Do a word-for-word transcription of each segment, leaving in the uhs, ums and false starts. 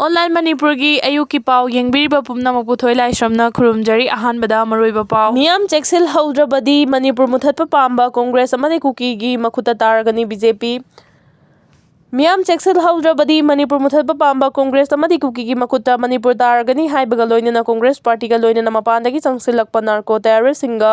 Online ꯃꯅꯤꯄꯨꯔꯒꯤ ꯑꯌꯨꯛꯀꯤ ꯄꯥꯎ ꯌꯦꯡꯕꯤꯔꯤꯕ ꯄꯨꯝꯅꯃꯛꯄꯨ ꯊꯣꯏ ꯂꯥꯏꯁ꯭ꯔꯝꯅ ꯈꯨꯔꯨꯝꯖꯔꯤ꯫ ꯑꯍꯥꯟꯕꯗ ꯃꯔꯨꯑꯣꯏꯕ ꯄꯥꯎ꯫ ꯃꯤꯌꯥꯝ ꯆꯦꯛꯁꯤꯜꯍꯧꯗ꯭ꯔꯕꯗꯤ ꯃꯅꯤꯄꯨꯔ ꯃꯨꯊꯠꯄ ꯄꯥꯝꯕ ꯀꯣꯡꯒ꯭ꯔꯦꯁ ꯑꯃꯗꯤ ꯀꯨꯀꯤꯒꯤ ꯃꯈꯨꯠꯇ ꯇꯥꯔꯒꯅꯤ ꯕꯤ ꯖꯦ ꯄꯤ꯫ ꯃꯤꯌꯥꯝ ꯆꯦꯛꯁꯤꯜꯍꯧꯗ꯭ꯔꯕꯗꯤ ꯃꯅꯤꯄꯨꯔ ꯃꯨꯊꯠꯄ ꯄꯥꯝꯕ ꯀꯣꯡꯒ꯭ꯔꯦꯁ ꯑꯃꯗꯤ ꯀꯨꯀꯤꯒꯤ ꯃꯈꯨꯠꯇ ꯃꯅꯤꯄꯨꯔ ꯇꯥꯔꯒꯅꯤ ꯍꯥꯏꯕꯒ ꯂꯣꯏꯅꯅ ꯀꯣꯡꯒ꯭ꯔꯦꯁ ꯄꯥꯔꯇꯤꯒ ꯂꯣꯏꯅꯅ ꯃꯄꯥꯟꯗꯒꯤ ꯆꯪꯁꯤꯜꯂꯛꯄ ꯅꯥꯔꯀꯣ ꯇꯦꯔꯣꯔꯤꯁꯁꯤꯡꯒ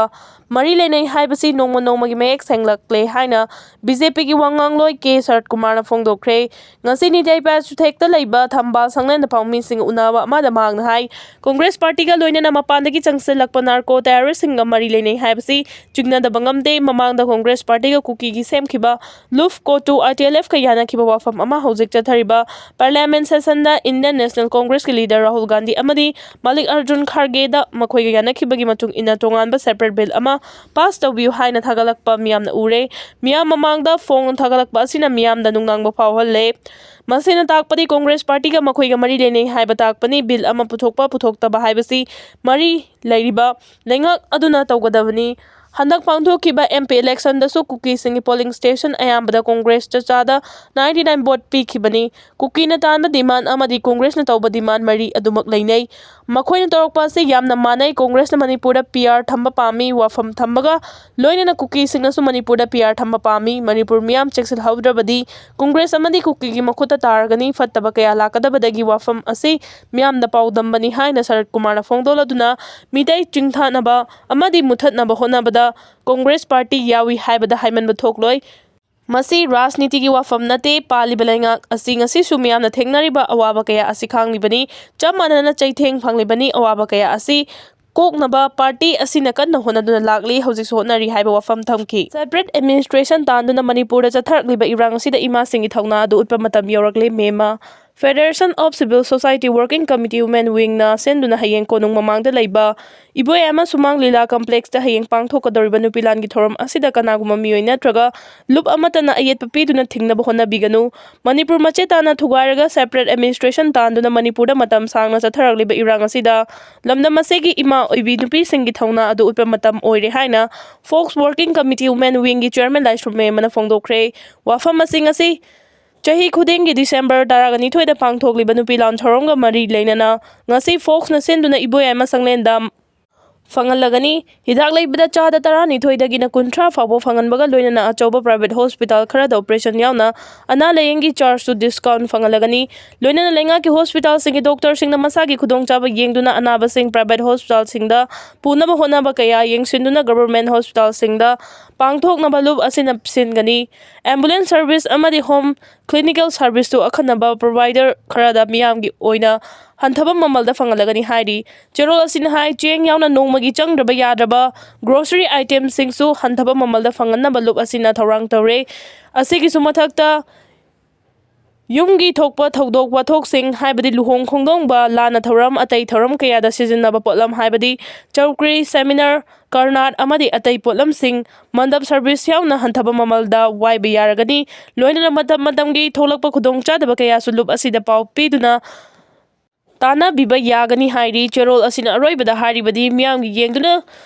ꯃꯔꯤ ꯂꯩꯅꯩ ꯍꯥꯏꯕꯁꯤ ꯅꯣꯡꯃ ꯅꯣꯡꯃꯒꯤ ꯃꯌꯦꯛ ꯁꯦꯡꯂꯛꯂꯦ ꯍꯥꯏꯅ ꯕꯤ ꯖꯦ ꯄꯤꯒꯤ ꯋꯥ ꯉꯥꯡꯂꯣꯏ ꯀꯦ ꯁꯔꯠ ꯀꯨꯃꯥꯔꯅ ꯐꯣꯡꯗꯣꯛꯈ꯭ꯔꯦ꯫ ꯉꯁꯤ ꯅꯤꯡꯊꯧ ꯄꯥꯏꯁꯨꯊꯦꯛꯇ ꯂꯩꯕ ꯊꯝꯕꯥꯜ ꯁꯪꯂꯦꯟꯗ ꯐꯝꯃꯤꯁꯤꯡ ꯎꯅꯕ ꯑꯃꯗ ꯃꯍꯥꯛꯅ ꯍꯥꯏ, ꯀꯣꯡꯒ꯭ꯔꯦꯁ ꯄꯥꯔꯇꯤꯒ ꯂꯣꯏꯅꯅ ꯃꯄꯥꯟꯗꯒꯤ ꯆꯪꯁꯤꯜꯂꯛꯄ ꯅꯥꯔꯀꯣ ꯇꯦꯔꯣꯔꯤꯁꯁꯤꯡꯒ ꯃꯔꯤ ꯂꯩꯅꯩ ꯍꯥꯏꯕꯁꯤ ꯆꯤꯡꯅꯗꯕ ꯉꯝꯗꯦ꯫ ꯃꯃꯥꯡꯗ ꯀꯣꯡꯒ꯭ꯔꯦꯁ ꯄꯥꯔꯇꯤꯒ ꯀꯨꯀꯤꯒꯤ ꯁꯦꯝꯈꯤꯕ ꯂꯨꯐ ꯀꯣꯇꯨ ꯑꯥꯏ ꯇꯤ ꯑꯦꯜ ꯑꯦꯐꯀ ꯌꯥꯅꯈꯤꯕ ꯋꯥꯐꯝ ꯑꯃ ꯍꯧꯖꯤꯛ ꯆꯠꯊꯔꯤꯕ ꯄꯥꯔꯂꯤꯌꯥꯃꯦꯟ ꯁꯦꯁꯟꯗ ꯏꯟꯗꯤꯌꯟ ꯅꯦꯁꯅꯦꯜ ꯀꯣꯡꯒ꯭ꯔꯦꯁꯀꯤ ꯂꯤꯗꯔ ꯔꯥꯍꯨꯜ ꯒꯥꯟꯙꯤ ꯑꯃꯗꯤ ꯃꯜꯂꯤꯛ ꯑꯔꯖꯨꯟ ꯈꯥꯔꯒꯦꯗ ꯃꯈꯣꯏꯒ ꯌꯥꯅꯈꯤꯕꯒꯤ ꯃꯇꯨꯡ ꯏꯟꯅ ꯇꯣꯉꯥꯟꯕ ꯁꯦꯄꯔꯦꯠ ꯕꯤꯜ ꯑꯃ ꯄꯥꯁ ꯇꯧꯕꯤꯌꯨ ꯍꯥꯏꯅ ꯊꯥꯒꯠꯂꯛꯄ ꯃꯤꯌꯥꯝꯅ ꯎꯔꯦ꯫ ꯃꯤꯌꯥꯝ ꯃꯃꯥꯡꯗ ꯐꯣꯡ ꯊꯥꯒꯠꯂꯛꯄ ꯑꯁꯤꯅ ꯃꯤꯌꯥꯝꯗ ꯅꯨꯡꯅꯥꯡꯕ ꯐꯥꯎꯍꯜꯂꯦ꯫ ꯃꯁꯤꯅ ꯇꯥꯛꯄꯗꯤ ꯀꯣꯡꯒ꯭ꯔꯦꯁ ꯄꯥꯔꯇꯤꯒ ꯃꯈꯣꯏꯒ ꯃꯔꯤ ꯂꯩꯅꯩ ꯍꯥꯏꯕ ꯇꯥꯛꯄꯅꯤ꯫ ꯕꯤꯜ ꯑꯃ ꯄꯨꯊꯣꯛꯄ ꯄꯨꯊꯣꯛꯇꯕ ꯍꯥꯏꯕꯁꯤ ꯃꯔꯤ ꯂꯩꯔꯤꯕ ꯂꯩꯉꯥꯛ ꯑꯗꯨꯅ ꯇꯧꯒꯗꯕꯅꯤ꯫ ꯍꯟꯗꯛ ꯄꯥꯡꯊꯣꯛꯈꯤꯕ ꯑꯦꯝ ꯄꯤ ꯏꯂꯦꯛꯁꯟꯗꯁꯨ ꯀꯨꯀꯤꯁꯤꯡꯒꯤ ꯄꯣꯂꯤꯡ ꯁ꯭ꯇꯦꯁꯟ ꯑꯌꯥꯝꯕꯗ ꯀꯣꯡꯒ꯭ꯔꯦꯁ ꯆꯥꯗ ꯅꯥꯏꯟꯇꯤ ꯅꯥꯏꯟ ꯚꯣꯠ ꯄꯤꯈꯤꯕꯅꯤ꯫ ꯀꯨꯀꯤꯅ ꯇꯥꯟꯕ ꯗꯤꯃꯥꯟ ꯑꯃꯗꯤ ꯀꯣꯡꯒ꯭ꯔꯦꯁꯅ ꯇꯧꯕ ꯗꯤꯃꯥꯟ ꯃꯔꯤ ꯑꯗꯨꯃꯛ ꯂꯩꯅꯩ꯫ ꯃꯈꯣꯏꯅ ꯇꯧꯔꯛꯄ ꯑꯁꯤ ꯌꯥꯝꯅ ꯃꯥꯟꯅꯩ꯫ ꯀꯣꯡꯒ꯭ꯔꯦꯁꯅ ꯃꯅꯤꯄꯨꯔꯗ ꯄꯤ ꯑꯥꯔ ꯊꯝꯕ ꯄꯥꯝꯃꯤ꯫ ꯋꯥꯐꯝ ꯊꯝꯕꯒ ꯂꯣꯏꯅꯅ ꯀꯨꯀꯤꯁꯤꯡꯅꯁꯨ ꯃꯅꯤꯄꯨꯔꯗ ꯄꯤ ꯑꯥꯔ ꯊꯝꯕ ꯄꯥꯝꯃꯤ꯫ ꯃꯅꯤꯄꯨꯔ ꯃꯤꯌꯥꯝ ꯆꯦꯛꯁꯤꯜꯍꯧꯗ꯭ꯔꯕꯗꯤ ꯀꯣꯡꯒ꯭ꯔꯦꯁ ꯑꯃꯗꯤ ꯀꯨꯀꯤꯒꯤ ꯃꯈꯨꯠꯇ ꯇꯥꯔꯒꯅꯤ꯫ ꯐꯠꯇꯕ ꯀꯌꯥ ꯂꯥꯛꯀꯗꯕꯗꯒꯤ ꯋꯥꯐꯝ ꯑꯁꯤ ꯃꯤꯌꯥꯝꯗ ꯄꯥꯎꯗꯝꯕꯅꯤ ꯍꯥꯏꯅ ꯁꯔꯠ ꯀꯨꯃꯥꯔꯅ ꯐꯣꯡꯗꯣꯛꯂꯗꯨꯅ ꯃꯤꯇꯩ ꯆꯤꯡꯊꯅꯕ ꯑꯃꯗꯤ ꯃꯨꯊꯠꯅꯕ ꯍꯣꯠꯅꯕꯗ ꯀꯣꯡꯒ꯭ꯔꯦꯁ ꯄꯥꯔꯇꯤ ꯌꯥꯎꯏ ꯍꯥꯏꯕꯗ ꯍꯥꯏꯃꯟꯕ ꯊꯣꯛꯂꯣꯏ꯫ ꯃꯁꯤ ꯔꯥꯖꯅꯤꯇꯤꯒꯤ ꯋꯥꯐꯝ ꯅꯠꯇꯦ꯫ ꯄꯥꯜꯂꯤꯕ ꯂꯩꯉꯥꯛ ꯑꯁꯤ ꯉꯁꯤꯁꯨ ꯃꯤꯌꯥꯝꯅ ꯊꯦꯡꯅꯔꯤꯕ ꯑꯋꯥꯕ ꯀꯌꯥ ꯑꯁꯤ ꯈꯥꯡꯂꯤꯕꯅꯤ꯫ ꯆꯞ ꯃꯥꯟꯅꯅ ꯆꯩꯊꯦꯡ ꯐꯪꯂꯤꯕꯅꯤ꯫ ꯑꯋꯥꯕ ꯀꯌꯥ ꯑꯁꯤ ꯀꯣꯛꯅꯕ ꯄꯥꯔꯇꯤ ꯑꯁꯤꯅ ꯀꯟꯅ ꯍꯣꯠꯅꯗꯨꯅ ꯂꯥꯛꯂꯤ, ꯍꯧꯖꯤꯛꯁꯨ ꯍꯣꯠꯅꯔꯤ ꯍꯥꯏꯕ ꯋꯥꯐꯝ ꯊꯝꯈꯤ꯫ ꯁꯦꯄꯔꯦꯠ ꯑꯦꯗꯃꯤꯅꯤꯁꯇ꯭ꯔꯦꯁꯟ ꯇꯥꯟꯗꯨꯅ ꯃꯅꯤꯄꯨꯔꯗ ꯆꯠꯊꯔꯛꯂꯤꯕ ꯏꯔꯥꯡ ꯑꯁꯤꯗ ꯏꯃꯥꯁꯤꯡꯒꯤ ꯊꯧꯅꯥ ꯑꯗꯨ ꯎꯠꯄ ꯃꯇꯝ ꯌꯧꯔꯛꯂꯦ꯫ ꯃꯦꯃꯥ꯫ Federation of Civil Society Working Committee Women Wingꯅ ꯁꯤꯟꯗꯨꯅ ꯍꯌꯦꯡ ꯀꯣꯅꯨꯡ ꯃꯃꯥꯡꯗ ꯂꯩꯕ ꯏꯕꯣꯌꯥꯏꯃ ꯁꯨꯃꯥꯡ ꯂꯤꯂꯥ ꯀꯝꯄ꯭ꯂꯦꯛꯁꯇ ꯍꯌꯦꯡ ꯄꯥꯡꯊꯣꯛꯀꯗꯧꯔꯤꯕ ꯅꯨꯄꯤ ꯂꯥꯟꯒꯤ ꯊꯧꯔꯝ ꯑꯁꯤꯗ ꯀꯅꯥꯒꯨꯝꯕ ꯃꯤꯑꯣꯏ ꯅꯠꯇ꯭ꯔꯒ ꯂꯨꯞ ꯑꯃꯠꯇꯅ ꯑꯌꯦꯠꯄ ꯄꯤꯗꯨꯅ ꯊꯤꯡꯅꯕ ꯍꯣꯠꯅꯕꯤꯒꯅꯨ꯫ ꯃꯅꯤꯄꯨꯔ ꯃꯆꯦꯠ ꯇꯥꯅ ꯊꯨꯒꯥꯏꯔꯒ ꯁꯦꯄꯔꯦꯠ ꯑꯦꯗꯃꯤꯅꯤꯁꯇ꯭ꯔꯦꯁꯟ ꯇꯥꯟꯗꯨꯅ ꯃꯅꯤꯄꯨꯔꯗ ꯃꯇꯝ ꯁꯥꯡꯅ ꯆꯠꯊꯔꯛꯂꯤꯕ ꯏꯔꯥꯡ ꯑꯁꯤꯗ ꯂꯝꯗꯝ ꯑꯁꯤꯒꯤ ꯏꯃꯥ ꯑꯣꯏꯕꯤ ꯅꯨꯄꯤꯁꯤꯡꯒꯤ ꯊꯧꯅꯥ ꯑꯗꯨ ꯎꯠꯄ ꯃꯇꯝ ꯑꯣꯏꯔꯦ ꯍꯥꯏꯅ ꯐꯣꯛꯁ ꯋꯥꯔꯀꯤꯡ ꯀꯃꯤꯇꯤ ꯋꯨꯃꯦꯟ ꯋꯤꯡꯒꯤ ꯆꯤꯌꯔꯃꯦꯟ ꯂꯥꯏꯁ꯭ꯔꯝ ꯃꯦꯝꯕꯅ ꯐꯣꯡꯗꯣꯛꯈ꯭ꯔꯦ꯫ ꯋꯥꯐꯝ ꯑꯁꯤ ꯉꯁꯤ ꯆꯍꯤ ꯈꯨꯗꯤꯡꯒꯤ ꯗꯤꯁꯦꯝꯕꯔ ꯇꯔꯥꯅꯤꯊꯣꯏꯗ ꯄꯥꯡꯊꯣꯛꯂꯤꯕ ꯅꯨꯄꯤ ꯂꯥꯟ ꯊꯧꯔꯝꯒ ꯃꯔꯤ ꯂꯩꯅꯅ ꯉꯁꯤ ꯐꯣꯛꯁꯅ ꯁꯤꯟꯗꯨꯅ ꯏꯕꯣꯌꯥꯏꯃ ꯁꯪꯂꯦꯟꯗ ꯐꯪꯍꯜꯂꯒꯅꯤ꯫ ꯍꯤꯗꯥꯛ ꯂꯩꯕꯗ ꯆꯥꯗ ꯇꯔꯥꯅꯤꯊꯣꯏꯗꯒꯤꯅ ꯀꯨꯟꯊ꯭ꯔꯥ ꯐꯥꯎꯕ ꯐꯪꯍꯟꯕꯒ ꯂꯣꯏꯅꯅ ꯑꯆꯧꯕ ꯄ꯭ꯔꯥꯏꯚꯦꯠ ꯍꯣꯁꯄꯤꯇꯥꯜ ꯈꯔꯗ ꯑꯣꯄꯔꯦꯁꯟ ꯌꯥꯎꯅ ꯑꯅꯥ ꯂꯥꯌꯦꯡꯒꯤ ꯆꯥꯔꯖꯁꯨ ꯗꯤꯁꯀꯥꯎꯟ ꯐꯪꯍꯜꯂꯒꯅꯤ꯫ ꯂꯣꯏꯅꯅ ꯂꯩꯉꯥꯛꯀꯤ ꯍꯣꯁꯄꯤꯇꯥꯜꯁꯤꯡꯒꯤ ꯗꯣꯛꯇꯔꯁꯤꯡꯅ ꯃꯁꯥꯒꯤ ꯈꯨꯗꯣꯡꯆꯥꯕ ꯌꯦꯡꯗꯨꯅ ꯑꯅꯥꯕꯁꯤꯡ ꯄ꯭ꯔꯥꯏꯚꯦꯠ ꯍꯣꯁꯄꯤꯇꯥꯜꯁꯤꯡꯗ ꯄꯨꯅꯕ ꯍꯣꯠꯅꯕ ꯀꯌꯥ ꯌꯦꯡꯁꯤꯟꯗꯨꯅ ꯒꯚꯔꯟꯃꯦꯟꯠ ꯍꯣꯁꯄꯤꯇꯥꯜꯁꯤꯡꯗ ꯄꯥꯡꯊꯣꯛꯅꯕ ꯂꯨꯞ ꯑꯁꯤꯅ ꯁꯤꯟꯒꯅꯤ꯫ ꯑꯦꯝꯕꯨꯂꯦꯟꯁ ꯁꯔꯚꯤꯁ ꯑꯃꯗꯤ ꯍꯣꯝ ꯀ꯭ꯂꯤꯅꯤꯀꯦꯜ ꯁꯔꯚꯤꯁꯇꯨ ꯑꯈꯟꯅꯕ ꯄ꯭ꯔꯣꯚꯥꯏꯗꯔ ꯈꯔꯗ ꯃꯤꯌꯥꯝꯒꯤ ꯑꯣꯏꯅ ꯍꯟꯊꯕ ꯃꯃꯜꯗ ꯐꯪꯍꯜꯂꯒꯅꯤ ꯍꯥꯏꯔꯤ꯫ ꯆꯦꯔꯣꯜ ꯑꯁꯤꯅ ꯍꯥꯏ, ꯆꯦꯡ ꯌꯥꯎꯅ ꯅꯣꯡꯃꯒꯤ ꯆꯪꯗ꯭ꯔꯕ ꯌꯥꯗ꯭ꯔꯕ ꯒ꯭ꯔꯣꯁꯔꯤ ꯑꯥꯏꯇꯦꯝꯁꯤꯡꯁꯨ ꯍꯟꯊꯕ ꯃꯃꯜꯗ ꯐꯪꯍꯟꯅꯕ ꯂꯨꯞ ꯑꯁꯤꯅ ꯊꯧꯔꯥꯡ ꯇꯧꯔꯦ꯫ ꯑꯁꯤꯒꯤꯁꯨ ꯃꯊꯛꯇ ꯌꯨꯝꯒꯤ ꯊꯣꯛꯄ ꯊꯧꯗꯣꯛ ꯋꯥꯊꯣꯛꯁꯤꯡ, ꯍꯥꯏꯕꯗꯤ ꯂꯨꯍꯣꯡ ꯈꯣꯡꯗꯣꯡꯕ, ꯂꯥꯟꯅ ꯊꯧꯔꯝ, ꯑꯇꯩ ꯊꯧꯔꯝ ꯀꯌꯥꯗ ꯁꯤꯖꯤꯟꯅꯕ ꯄꯣꯠꯂꯝ, ꯍꯥꯏꯕꯗꯤ ꯆꯧꯀ꯭ꯔꯤ, ꯁꯦꯃꯤꯅꯥꯔ, ꯀꯔꯅꯥꯠ ꯑꯃꯗꯤ ꯑꯇꯩ ꯄꯣꯠꯂꯝꯁꯤꯡ ꯃꯟꯗꯞ ꯁꯔꯚꯤꯁ ꯌꯥꯎꯅ ꯍꯟꯊꯕ ꯃꯃꯜꯗ ꯋꯥꯏꯕ ꯌꯥꯔꯒꯅꯤ꯫ ꯂꯣꯏꯅꯅ ꯃꯇꯝ ꯃꯇꯝꯒꯤ ꯊꯣꯛꯂꯛꯄ ꯈꯨꯗꯣꯡꯆꯥꯗꯕ ꯀꯌꯥꯁꯨ ꯂꯨꯞ ꯑꯁꯤꯗ ꯄꯥꯎ ꯄꯤꯗꯨꯅ ꯇꯥꯟꯅꯕꯤꯕ ꯌꯥꯒꯅꯤ ꯍꯥꯏꯔꯤ꯫ ꯆꯦꯔꯣꯜ ꯑꯁꯤꯅ ꯑꯔꯣꯏꯕꯗ ꯍꯥꯏꯔꯤꯕꯗꯤ ꯃꯤꯌꯥꯝꯒꯤ ꯌꯦꯡꯗꯨꯅ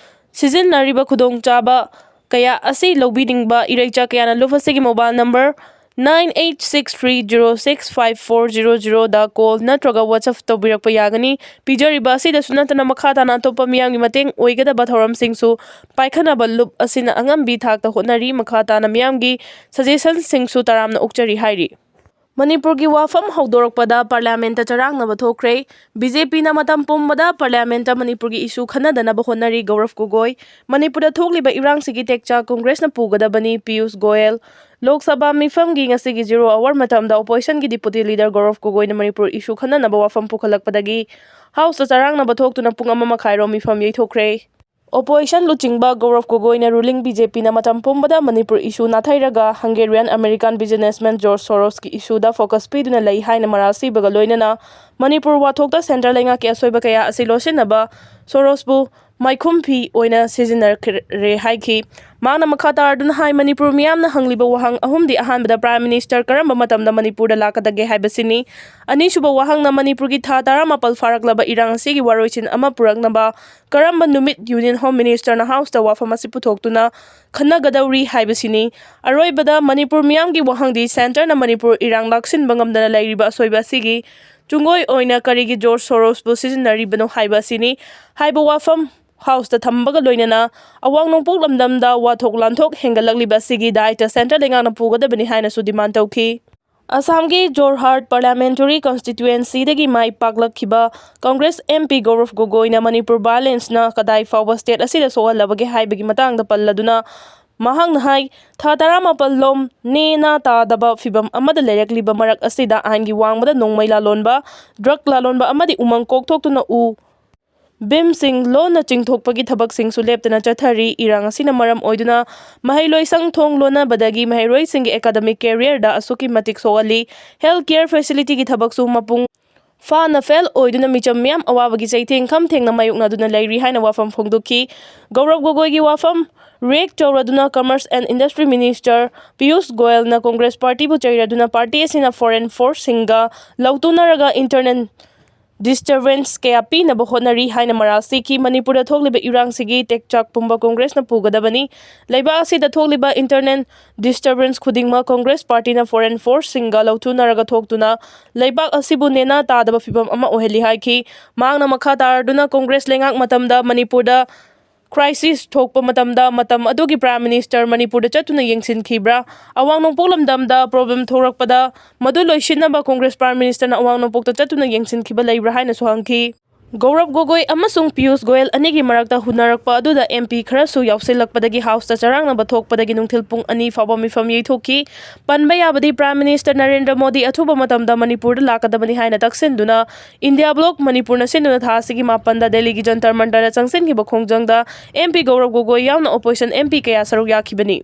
ꯁꯤꯖꯤꯟꯅꯔꯤꯕ ꯈꯨꯗꯣꯡꯆꯥꯕ ꯀꯌꯥ ꯑꯁꯤ ꯂꯧꯕꯤꯅꯤꯡꯕ ꯏꯔꯩꯆꯥ ꯀꯌꯥꯅ ꯂꯨꯞ ꯑꯁꯤꯒꯤ mobile number nine eight six three zero six five four zero zero ꯗ ꯀꯣꯜ ꯅꯠꯇ꯭ꯔꯒ ꯋꯥꯆꯞ ꯇꯧꯕꯤꯔꯛꯄ ꯌꯥꯒꯅꯤ꯫ ꯄꯤꯖꯔꯤꯕ ꯑꯁꯤꯗꯁꯨ ꯅꯠꯇꯅ ꯃꯈꯥ ꯇꯥꯅ ꯑꯇꯣꯞꯄ ꯃꯤꯌꯥꯝꯒꯤ ꯃꯇꯦꯡ ꯑꯣꯏꯒꯗꯕ ꯊꯧꯔꯝꯁꯤꯡꯁꯨ ꯄꯥꯏꯈꯠꯅꯕ ꯂꯨꯞ ꯑꯁꯤꯅ ꯑꯉꯝꯕꯤ ꯊꯥꯛꯇ ꯍꯣꯠꯅꯔꯤ꯫ ꯃꯈꯥ ꯇꯥꯅ ꯃꯤꯌꯥꯝꯒꯤ ꯁꯖꯦꯁꯟꯁꯤꯡꯁꯨ ꯇꯔꯥꯝꯅ ꯑꯣꯛꯆꯔꯤ ꯍꯥꯏꯔꯤ꯫ ꯃꯅꯤꯄꯨꯔꯒꯤ ꯋꯥꯐꯝ ꯍꯧꯗꯣꯔꯛꯄꯗ ꯄꯥꯔꯂꯤꯌꯥꯃꯦꯟꯠꯇ ꯆꯔꯥꯡꯅꯕ ꯊꯣꯛꯈ꯭ꯔꯦ꯫ ꯕꯤ ꯖꯦ ꯄꯤꯅ ꯃꯇꯝ ꯄꯨꯝꯕꯗ ꯄꯥꯔꯂꯤꯌꯥꯃꯦꯟꯠꯇ ꯃꯅꯤꯄꯨꯔꯒꯤ ꯏꯁꯨ ꯈꯟꯅꯗꯅꯕ ꯍꯣꯠꯅꯔꯤ꯫ ꯒꯧꯔꯕ ꯒꯣꯒꯣꯏ꯫ ꯃꯅꯤꯄꯨꯔꯗ ꯊꯣꯛꯂꯤꯕ ꯏꯔꯥꯡꯁꯤꯒꯤ ꯇꯦꯛꯆꯥꯛ ꯀꯣꯡꯒ꯭ꯔꯦꯁꯅ ꯄꯨꯒꯗꯕꯅꯤ, ꯄꯤꯌꯨꯁ ꯒꯣꯌꯦꯜ꯫ ꯂꯣꯛ ꯁꯚꯥ ꯃꯤꯐꯝꯒꯤ ꯉꯁꯤꯒꯤ ꯖꯤꯔꯣ ꯑꯋꯥꯔ ꯃꯇꯝꯗ ꯑꯣꯄꯣꯖꯤꯁꯟꯒꯤ ꯗꯤꯄꯨꯇꯤ ꯂꯤꯗꯔ ꯒꯧꯔꯕ ꯒꯣꯒꯣꯏꯅ ꯃꯅꯤꯄꯨꯔ ꯏꯁꯨ ꯈꯟꯅꯅꯕ ꯋꯥꯐꯝ ꯄꯨꯈꯠꯂꯛꯄꯗꯒꯤ ꯍꯥꯎꯁꯇ ꯆꯔꯥꯡꯅꯕ ꯊꯣꯛꯇꯨꯅ ꯄꯨꯡ ꯑꯃ ꯃꯈꯥꯏꯔꯣꯝ ꯃꯤꯐꯝ ꯌꯩꯊꯣꯛꯈ꯭ꯔꯦ꯫ ꯑꯣꯄꯣꯖꯤꯁꯟ ꯂꯨꯆꯤꯡꯕ ꯒꯧꯔꯕ ꯒꯣꯒꯣꯏꯅ ꯔꯨꯂꯤꯡ ꯕꯤ ꯖꯦ ꯄꯤꯅ ꯃꯇꯝ ꯄꯨꯝꯕꯗ ꯃꯅꯤꯄꯨꯔ ꯏꯁꯨ ꯅꯥꯊꯩꯔꯒ ꯍꯪꯒꯦꯔꯤꯌꯟ ꯑꯃꯦꯔꯤꯀꯥꯟ ꯕꯤꯖꯤꯅꯦꯁꯃꯦꯟ ꯖꯣꯔꯖ ꯁꯣꯔꯣꯁꯀꯤ ꯏꯁꯨꯗ ꯐꯣꯀꯁ ꯄꯤꯗꯨꯅ ꯂꯩ ꯍꯥꯏꯅ ꯃꯔꯥꯜ ꯁꯤꯕꯒ ꯂꯣꯏꯅꯅ ꯃꯅꯤꯄꯨꯔ ꯋꯥꯊꯣꯛꯇ ꯁꯦꯟꯇ꯭ꯔꯦꯜ ꯂꯩꯉꯥꯛꯀꯤ ꯑꯁꯣꯏꯕ ꯀꯌꯥ ꯑꯁꯤ ꯂꯣꯠꯁꯤꯟꯅꯕ ꯁꯣꯔꯣꯁꯄꯨ ꯃꯥꯏꯈꯨꯝꯐꯤ ꯑꯣꯏꯅ ꯁꯤꯖꯤꯟꯅꯈ꯭ꯔꯦ ꯍꯥꯏꯈꯤ꯫ ꯃꯍꯥꯛꯅ ꯃꯈꯥ ꯇꯥꯔꯗꯨꯅ ꯍꯥꯏ, ꯃꯅꯤꯄꯨꯔ ꯃꯤꯌꯥꯝꯅ ꯍꯪꯂꯤꯕ ꯋꯥꯍꯪ ꯑꯍꯨꯝꯗꯤ, ꯑꯍꯥꯟꯕꯗ, ꯄ꯭ꯔꯥꯏꯝ ꯃꯤꯅꯤꯁꯇꯔ ꯀꯔꯝꯕ ꯃꯇꯝꯗ ꯃꯅꯤꯄꯨꯔꯗ ꯂꯥꯛꯀꯗꯒꯦ ꯍꯥꯏꯕꯁꯤꯅꯤ꯫ ꯑꯅꯤꯁꯨꯕ ꯋꯥꯍꯪꯅ ꯃꯅꯤꯄꯨꯔꯒꯤ ꯊꯥ ꯇꯔꯥꯃꯥꯄꯜ ꯐꯥꯔꯛꯂꯕ ꯏꯔꯥꯡ ꯑꯁꯤꯒꯤ ꯋꯥꯔꯣꯏꯁꯤꯟ ꯑꯃ ꯄꯨꯔꯛꯅꯕ ꯀꯔꯝꯕ ꯅꯨꯃꯤꯠ ꯌꯨꯅꯤꯌꯟ ꯍꯣꯝ ꯃꯤꯅꯤꯁꯇꯔꯅ ꯍꯥꯎꯁꯇ ꯋꯥꯐꯝ ꯑꯁꯤ ꯄꯨꯊꯣꯛꯇꯨꯅ ꯈꯟꯅꯒꯗꯧꯔꯤ ꯍꯥꯏꯕꯁꯤꯅꯤ꯫ ꯑꯔꯣꯏꯕꯗ, ꯃꯅꯤꯄꯨꯔ ꯃꯤꯌꯥꯝꯒꯤ ꯋꯥꯍꯪꯗꯤ, ꯁꯦꯟꯇꯔꯅ ꯃꯅꯤꯄꯨꯔ ꯏꯔꯥꯡ ꯂꯥꯛꯁꯤꯟꯕ ꯉꯝꯗꯅ ꯂꯩꯔꯤꯕ ꯑꯁꯣꯏꯕ ꯑꯁꯤꯒꯤ ꯇꯨꯡꯒꯣꯏ ꯑꯣꯏꯅ ꯀꯔꯤꯒꯤ ꯖꯣꯔꯖ ꯁꯣꯔꯣꯁꯄꯨ ꯁꯤꯖꯤꯟꯅꯔꯤꯕꯅꯣ ꯍꯥꯏꯕ ꯑꯁꯤꯅꯤ꯫ ꯍꯥꯏꯕ ꯋꯥꯐꯝ ꯍꯥꯎꯁꯇ ꯊꯝꯕꯒ ꯂꯣꯏꯅꯅ ꯑꯋꯥꯡ ꯅꯣꯡꯄꯣꯛ ꯂꯝꯗꯝꯗ ꯋꯥꯊꯣꯛ ꯂꯥꯟꯊꯣꯛ ꯍꯦꯟꯒꯠꯂꯛꯂꯤꯕ ꯑꯁꯤꯒꯤ ꯗꯥꯏꯇ ꯁꯦꯟꯇꯔ ꯂꯩꯉꯥꯛꯅ ꯄꯨꯒꯗꯕꯅꯤ ꯍꯥꯏꯅꯁꯨ ꯗꯤꯃꯥꯟ ꯇꯧꯈꯤ꯫ ꯑꯁꯥꯝꯒꯤ ꯖꯣꯔꯍꯥꯠ ꯄꯥꯔꯂꯤꯌꯥꯃꯦꯟꯇꯔꯤ ꯀꯟꯁꯇꯤꯇ꯭ꯌꯨꯑꯦꯟꯁꯤꯗꯒꯤ ꯃꯥꯏ ꯄꯥꯛꯂꯛꯈꯤꯕ ꯀꯪꯒ꯭ꯔꯦꯁ ꯑꯦꯝ ꯄꯤ ꯒꯧꯔꯕ ꯒꯣꯒꯣꯏꯅ ꯃꯅꯤꯄꯨꯔ ꯚꯥꯏꯑꯣꯂꯦꯟꯁꯅ ꯀꯗꯥꯏ ꯐꯥꯎꯕ ꯁ꯭ꯇꯦꯠ ꯑꯁꯤꯗ ꯁꯣꯛꯍꯜꯂꯕꯒꯦ ꯍꯥꯏꯕꯒꯤ ꯃꯇꯥꯡꯗ ꯄꯜꯂꯗꯨꯅ ꯃꯍꯥꯛꯅ ꯍꯥꯏ, ꯊꯥ ꯇꯔꯥꯃꯥꯄꯜ ꯂꯣꯝ ꯅꯦꯅꯥ ꯇꯥꯗꯕ ꯐꯤꯚꯝ ꯑꯃꯗ ꯂꯩꯔꯛꯂꯤꯕ ꯃꯔꯛ ꯑꯁꯤꯗ ꯑꯥꯏꯟꯒꯤ ꯋꯥꯡꯃꯗ ꯅꯣꯡꯃꯩ ꯂꯥꯂꯣꯟꯕ, ꯗ꯭ꯔꯒ ꯂꯥꯂꯣꯟꯕ ꯑꯃꯗꯤ ꯎꯃꯪ ꯀꯣꯛꯊꯣꯛꯇꯨꯅ ꯎ ꯕꯤꯝꯁꯤꯡ ꯂꯣꯟꯅ ꯆꯤꯡꯊꯣꯛꯄꯒꯤ ꯊꯕꯛꯁꯤꯡꯁꯨ ꯂꯦꯞꯇꯅ ꯆꯠꯊꯔꯤ꯫ ꯏꯔꯥꯡ ꯑꯁꯤꯅ ꯃꯔꯝ ꯑꯣꯏꯗꯨꯅ ꯃꯍꯩꯂꯣꯏꯁꯪ ꯊꯣꯡ ꯂꯣꯟꯅꯕꯗꯒꯤ ꯃꯍꯩꯔꯣꯏꯁꯤꯡꯒꯤ ꯑꯦꯀꯥꯗꯃꯤꯛ ꯀꯦꯔꯤꯌꯔꯗ ꯑꯁꯨꯛꯀꯤ ꯃꯇꯤꯛ ꯁꯣꯛꯍꯜꯂꯤ꯫ ꯍꯦꯜꯊ ꯀꯦꯌꯔ ꯐꯦꯁꯤꯂꯤꯇꯤꯒꯤ ꯊꯕꯛꯁꯨ ꯃꯄꯨꯡ ꯐꯥꯅ ꯐꯦꯜ ꯑꯣꯏꯗꯨꯅ ꯃꯤꯆꯝ ꯃꯤꯌꯥꯝ ꯑꯋꯥꯕꯒꯤ ꯆꯩꯊꯦꯡ ꯈꯝ ꯊꯦꯡꯅ ꯃꯥꯌꯣꯛꯅꯗꯨꯅ ꯂꯩꯔꯤ ꯍꯥꯏꯅ ꯋꯥꯐꯝ ꯐꯣꯡꯗꯣꯛꯈꯤ꯫ ꯒꯧꯔꯕ ꯒꯣꯒꯣꯏꯒꯤ ꯋꯥꯐꯝ ꯔꯤꯌꯦꯛ ꯇꯧꯔꯗꯨꯅ commerce and industry minister Piyush ꯒꯣꯌꯜꯅ ꯀꯣꯡꯒ꯭ꯔꯦꯁ ꯄꯥꯔꯇꯤꯕꯨ ꯆꯩꯔꯗꯨꯅ ꯄꯥꯔꯇꯤ ꯑꯁꯤꯅ ꯐꯣꯔꯦꯟ ꯐꯣꯔꯁꯁꯤꯡꯒ ꯂꯧꯇꯨꯅꯔꯒ ꯏꯟꯇꯔꯅꯦꯜ ꯗꯤꯁꯇꯔꯕꯦꯟꯁ ꯀꯌꯥ ꯄꯤꯅꯕ ꯍꯣꯠꯅꯔꯤ ꯍꯥꯏꯅ ꯃꯔꯥꯜ ꯁꯤꯈꯤ꯫ ꯃꯅꯤꯄꯨꯔꯗ ꯊꯣꯛꯂꯤꯕ ꯏꯔꯥꯡꯁꯤꯒꯤ ꯇꯦꯛꯆꯥꯛ ꯄꯨꯝꯕ ꯀꯣꯡꯒ꯭ꯔꯦꯁꯅ ꯄꯨꯒꯗꯕꯅꯤ꯫ ꯂꯩꯕꯥꯛ ꯑꯁꯤꯗ ꯊꯣꯛꯂꯤꯕ ꯏꯟꯇꯔꯅꯦꯜ ꯗꯤꯁꯇꯔꯕꯦꯟꯁ ꯈꯨꯗꯤꯡꯃꯛ ꯀꯣꯡꯒ꯭ꯔꯦꯁ ꯄꯥꯔꯇꯤꯅ ꯐꯣꯔꯦꯟ ꯐꯣꯔꯁꯁꯤꯡꯒ ꯂꯧꯊꯨꯅꯔꯒ ꯊꯣꯛꯇꯨꯅ ꯂꯩꯕꯥꯛ ꯑꯁꯤꯕꯨ ꯅꯦꯅꯥ ꯇꯥꯗꯕ ꯐꯤꯚꯝ ꯑꯃ ꯑꯣꯏꯍꯜꯂꯤ ꯍꯥꯏꯈꯤ꯫ ꯃꯍꯥꯛꯅ ꯃꯈꯥ ꯇꯥꯔꯗꯨꯅ ꯀꯣꯡꯒ꯭ꯔꯦꯁ ꯂꯩꯉꯥꯛ ꯃꯇꯝꯗ ꯃꯅꯤꯄꯨꯔꯗ ꯀ꯭ꯔꯥꯏꯁꯤꯁ ꯊꯣꯛꯄ ꯃꯇꯝꯗ ꯃꯇꯝ ꯑꯗꯨꯒꯤ ꯄ꯭ꯔꯥꯏꯝ ꯃꯤꯅꯤꯁꯇꯔ ꯃꯅꯤꯄꯨꯔꯗ ꯆꯠꯇꯨꯅ ꯌꯦꯡꯁꯤꯟꯈꯤꯕ꯭ꯔꯥ? ꯑꯋꯥꯡ ꯅꯣꯡꯄꯣꯛ ꯂꯝꯗꯝꯗ ꯄ꯭ꯔꯣꯕ꯭ꯂꯦꯝ ꯊꯣꯛꯂꯛꯄꯗ ꯃꯗꯨ ꯂꯣꯏꯁꯤꯟꯅꯕ ꯀꯣꯡꯒ꯭ꯔꯦꯁ ꯄ꯭ꯔꯥꯏꯝ ꯃꯤꯅꯤꯁꯇꯔꯅ ꯑꯋꯥꯡ ꯅꯣꯡꯄꯣꯛꯇ ꯆꯠꯇꯨꯅ ꯌꯦꯡꯁꯤꯟꯈꯤꯕ ꯂꯩꯕ꯭ꯔꯥ ꯍꯥꯏꯅꯁꯨ ꯍꯪꯈꯤ꯫ ꯒꯧꯔꯕ ꯒꯣꯒꯣꯏ ꯑꯃꯁꯨꯡ ꯄꯤꯌꯨꯁ ꯒꯣꯌꯜ ꯑꯅꯤꯒꯤ ꯃꯔꯛꯇ ꯍꯨꯟꯅꯔꯛꯄ ꯑꯗꯨꯗ ꯑꯦꯝ ꯄꯤ ꯈꯔꯁꯨ ꯌꯥꯎꯁꯤꯜꯂꯛꯄꯗꯒꯤ ꯍꯥꯎꯁꯇ ꯆꯔꯥꯡꯅꯕ ꯊꯣꯛꯄꯗꯒꯤ ꯅꯨꯡꯊꯤꯜ ꯄꯨꯡ ꯑꯅꯤ ꯐꯥꯎꯕ ꯃꯤꯐꯝ ꯌꯩꯊꯣꯛꯈꯤ꯫ ꯄꯟꯕ ꯌꯥꯕꯗꯤ, ꯄ꯭ꯔꯥꯏꯝ ꯃꯤꯅꯤꯁꯇꯔ ꯅꯔꯦꯟꯗ꯭ꯔ ꯃꯣꯗꯤ ꯑꯊꯨꯕ ꯃꯇꯝꯗ ꯃꯅꯤꯄꯨꯔꯗ ꯂꯥꯛꯀꯗꯕꯅꯤ ꯍꯥꯏꯅ ꯇꯛꯁꯤꯟꯗꯨꯅ ꯏꯟꯗꯤꯌꯥ ꯕ꯭ꯂꯣꯛ ꯃꯅꯤꯄꯨꯔꯅ ꯁꯤꯟꯗꯨꯅ ꯊꯥ ꯑꯁꯤꯒꯤ ꯃꯥꯄꯟꯗ ꯗꯦꯜꯂꯤꯒꯤ ꯖꯟꯇꯔ ꯃꯟꯇꯔꯗ ꯆꯪꯁꯤꯟꯈꯤꯕ ꯈꯣꯡꯖꯪꯗ ꯑꯦꯝ ꯄꯤ ꯒꯧꯔꯕ ꯒꯣꯒꯣꯏ ꯌꯥꯎꯅ ꯑꯣꯄꯣꯖꯤꯁꯟ ꯑꯦꯝ ꯄꯤ ꯀꯌꯥ ꯁꯔꯨꯛ ꯌꯥꯈꯤꯕꯅꯤ꯫